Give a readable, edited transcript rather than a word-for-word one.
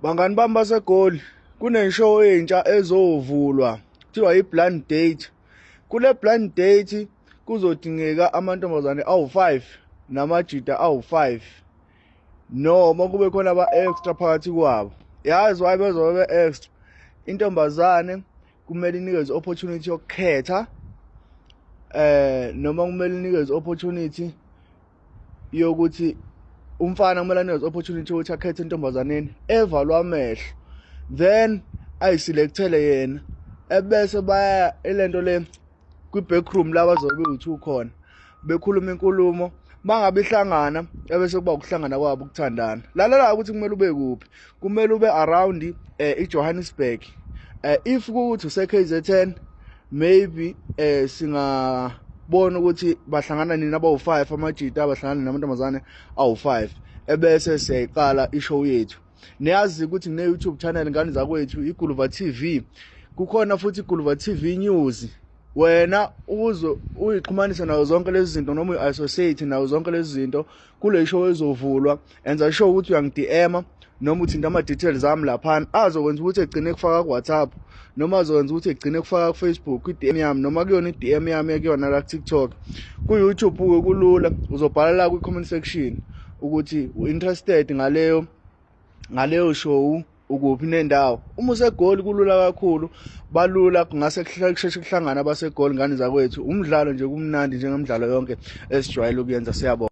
Bangani bami baseGoli, kuneshow entsha ezovulwa kuthiwa i-blind date. Kule blind date kuzodingeka amantombazane awu-5 namajita awu-5 noma kube khona aba-extra phakathi kwabo. Yazi why bezobe be-extra? Intombazane kumele inikezwe opportunity yokukhetha noma kumele inikezwe opportunity yokuthi umfana kumele anikeze opportunity yokuthi akhethe intombazaneni evalwa amehlo, then ayiselekthele yena, ebese baya elento le kwi-backroom la bazobe bewu-two khona bekhuluma inkulumo. Mangabe ihlangana, ebese kuba ukuhlangana kwabo ukuthandana. Lalela ukuthi kumele ube kuphi. Kumele ube around iJohannesburg. If kuthi use KZN, maybe singabona ukuthi bahlangana nini abawu5 amajita, abahlangana namantombazane awu5, ebese siyayiqala ishow yethu. Niyazi ukuthi ngine YouTube channel, ngane zakwethu, iGuluva TV. Kukhona futhi iGuluva TV News. Wena ukuze uyixhumanise nazo zonke lezi zinto noma uyi-associate nazo zonke lezi zinto kule show ezovulwa, enza sure ukuthi uyangi-DM noma uthinta ama-details ami laphana, azokwenza ukuthi egcine kufaka ku-WhatsApp noma azokwenza ukuthi egcine kufaka ku-Facebook i-DM yami noma kuyona i-DM yami ekuyona la ku-TikTok. Ku-YouTube-ke kulula, uzobhala la kwi-comment section ukuthi u-interested ngaleyo show, ukuphi nendawo. Uma useGoli kulula kakhulu, balula, kungase kusheshe kuhlangana abaseGoli, ngane zakwethu. Umdlalo nje kumnandi njengemidlalo yonke esijwayele ukuyenza. Siyabonga.